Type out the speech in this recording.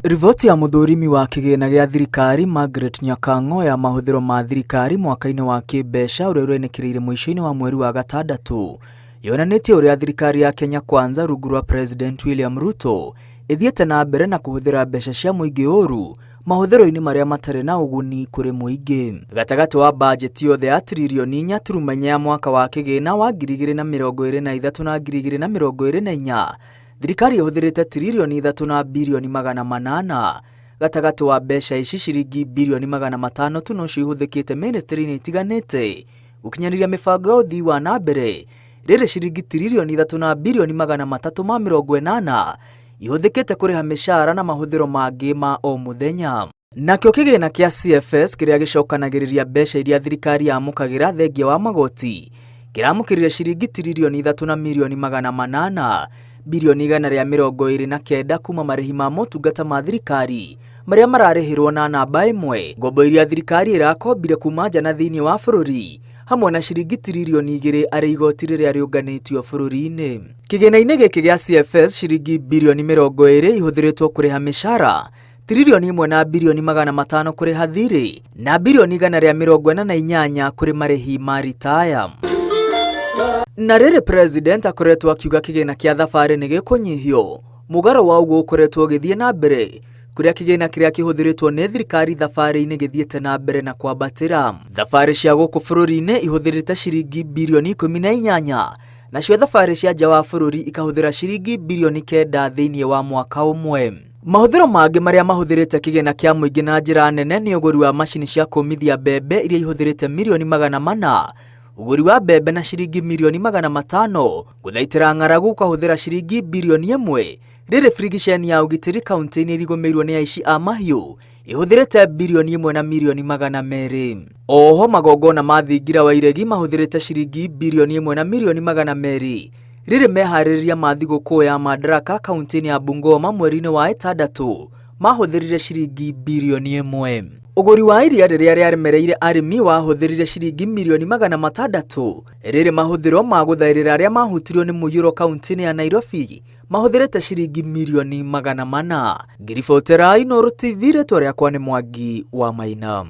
Riboti ya mũthũrimi wa kĩgĩna gĩa thirikari Margaret Nyakang'o ya mahũthĩro ma thirikari mwaka-inĩ wa kĩmbeca ũrĩa ũrenekĩrĩire mũico-inĩ wa mweri wa gatandatũ yonanĩtie ũrĩa thirikari ya Kenya Kwanza rungu rwa President William Ruto ĩthiĩte na mbere na kũhũthĩra mbeca cia mũingĩ ũru mahũthĩro-inĩ marĩa matarĩ na ũguni kũrĩ mũingĩ. Gatagatĩ wa bajeti yothe ya tiririoni 4.4 ya mwaka wa kĩgĩna wa 2023 na 2024, thirikari ĩhũthĩrĩte tiririoni 3 na birioni 800. Gatagatĩ wa mbeca ici, ciringi birioni 500 tu nocio ihũthĩkĩte mĩnĩstrĩ-inĩ itiganĩte gũkinyanĩria mĩbango ya ũthii wa na mbere, rĩrĩ ciringi tiririoni 3 na birioni 380 ihũthĩkĩte kũrĩha mĩcara na mahũthĩro mangĩ ma o mũthenya. Nakĩo kĩgĩna kĩa CFS kĩrĩa gĩcokanagĩrĩria mbeca iria thirikari yamũkagĩra thengia wa magoti kĩramũkĩrire ciringi tiririoni 3 na mirioni 800, birioni 129 kuma marĩhi ma motungata ma thirikari marĩa mararĩhĩrwo na namba ĩmwe, ngombo iria thirikari ĩrakombire kuma nja na thĩinĩ wa bũrũri, hamwe na ciringi tiririoni 2 arĩ igoti rĩrĩa rĩũnganĩtio bũrũri-inĩ. Kĩgĩna-inĩ gĩkĩ gĩa CFS, ciringi birioni 20 ihũthĩrĩtwo kũrĩha mĩcara, tiririoni 1 na birioni 500 kũrĩha thirĩ, na birioni 148 kũrĩ marĩhi ma ritaya. Na rĩrĩ President akoretwo akiuga kĩgĩna kĩa thabarĩ nĩ gĩkũnyihio, mũgarũ wa ũguo ũkoretwo ũgĩthiĩ na mbere, kũrĩa kĩgĩna kĩrĩa kĩhũthĩrĩtwo nĩ thirikari thabarĩ-inĩ gĩthiĩte na mbere na kwambatĩra. Thabarĩ cia gũkũ bũrũri-inĩ ihũthĩrĩte ciringi birioni 18, nacio thabarĩ cia nja wa bũrũri ikahũthĩra ciringi birioni 9 thĩinĩ wa mwaka ũmwe. Mahũthĩro mangĩ marĩa mahũthĩrĩte kĩgĩna kĩa mũingĩ na njĩra nene nĩ ũgũri wa macini cia kũmithia mbembe iria ihũthĩrĩte mirioni 400, ũgũri wa mbembe na ciringi mirioni 500, gũthaitĩra ng'aragu gũkahũthĩra ciringi birioni 1, rĩrĩ birigiceni ya ũgitĩri kaunti-inĩ irigũmĩirwo nĩ aici a mahiũ ihũthĩrĩte birioni 1 na mirioni 200. Oho magongona ma thingira wa iregi mahũthĩrĩte ciringi birioni 1 na mirioni 200, rĩrĩ meharĩrĩria ma thigũkũ ya Madaraka kaunti-inĩ ya Bungoma mweri-inĩ wa ĩtandatũ mahũthĩrire ciringi birioni 1. Ũgũri wa iria rĩrĩa rĩaremereire arĩmi wahũthĩrire ciringi mirioni 600, rĩrĩ mahũthĩro ma gũthaĩrĩra arĩa mahutirio nĩ mũiyũro kaunti-inĩ ya Nairobi mahũthĩrĩte ciringi mirioni 400. Ngiribotera Inooro TV, rĩtwa rĩakwa nĩ Mwangi wa Maina.